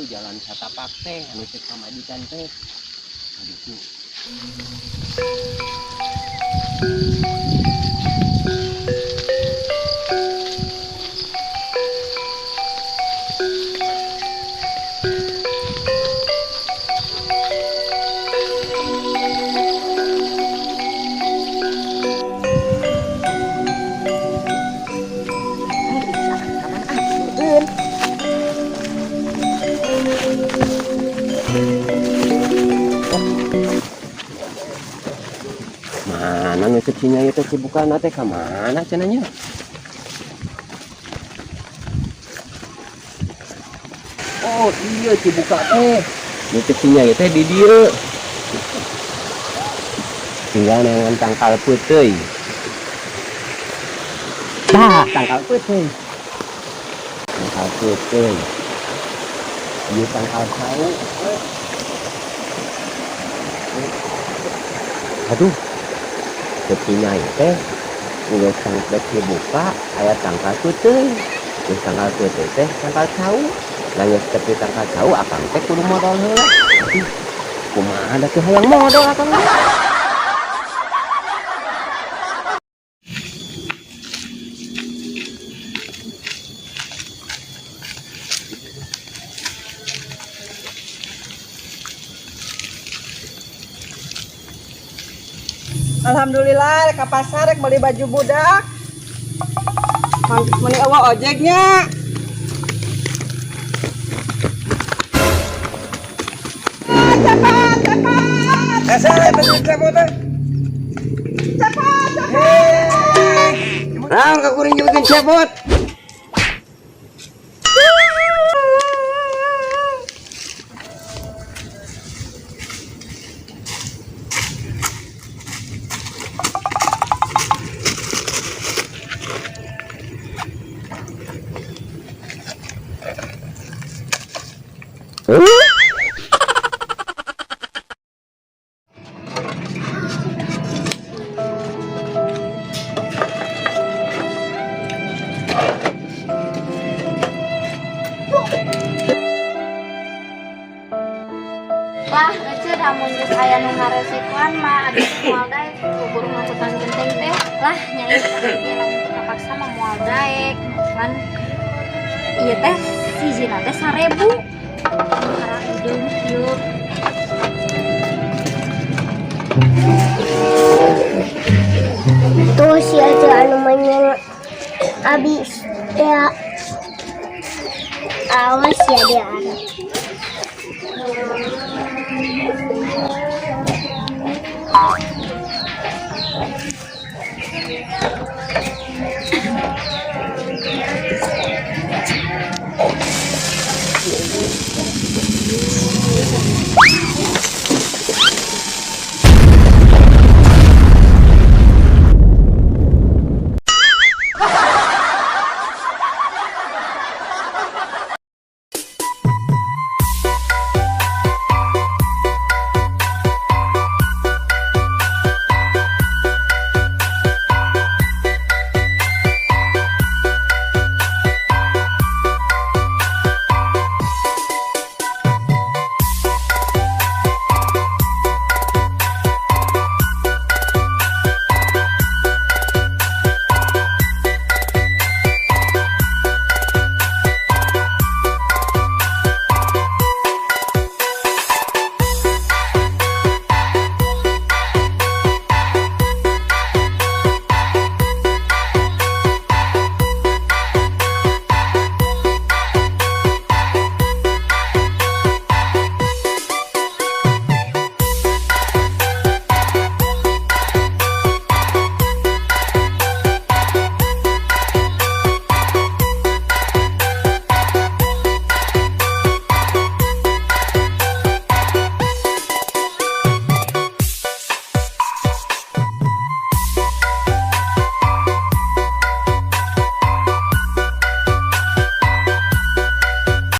Ieu jalan satapak teh anu cek pamajikan teh. Ka ditu. Mana nu cek si Nyai teh cibukana teh ka mana cenah nya? Oh iya, cibuka teh. Nu cek si Nyai teh di dieu. Tinggal neangan tangkal peuteuy. Tah, tangkal peuteuy. Tangkal peuteuy. Ieu tangkal cau. Aduh. Cek si Nyai teh geus tangkal dibuka aya tangkal peuteuy. Geus tangkal peuteuy teh tangkal cau. Lah, geus tepi tangkal cau, akang teh kudu modol heula. Aduh, kumaha da teu hayang modol akang teh. Alhamdulillah, rek ka pasar, rek beli baju budak. Meni euweuh ojeknya. Ah, cepat, cepat. Eh, saya tadi cepot teh. Cepat, cepat. Naon ka kuring nyebutkeun cepot? Lah, ece, lamun geus aya nu ngaresikoan mah adi moal daek bubur ngangkutan genteng teh. Lah, nyai ieu lamun teu kapaksa mah moal daek. Kan ieu teh sijina teh 1000. Haradeung ieu. Tuh si aja anu menyen abis ya, awas ya dia.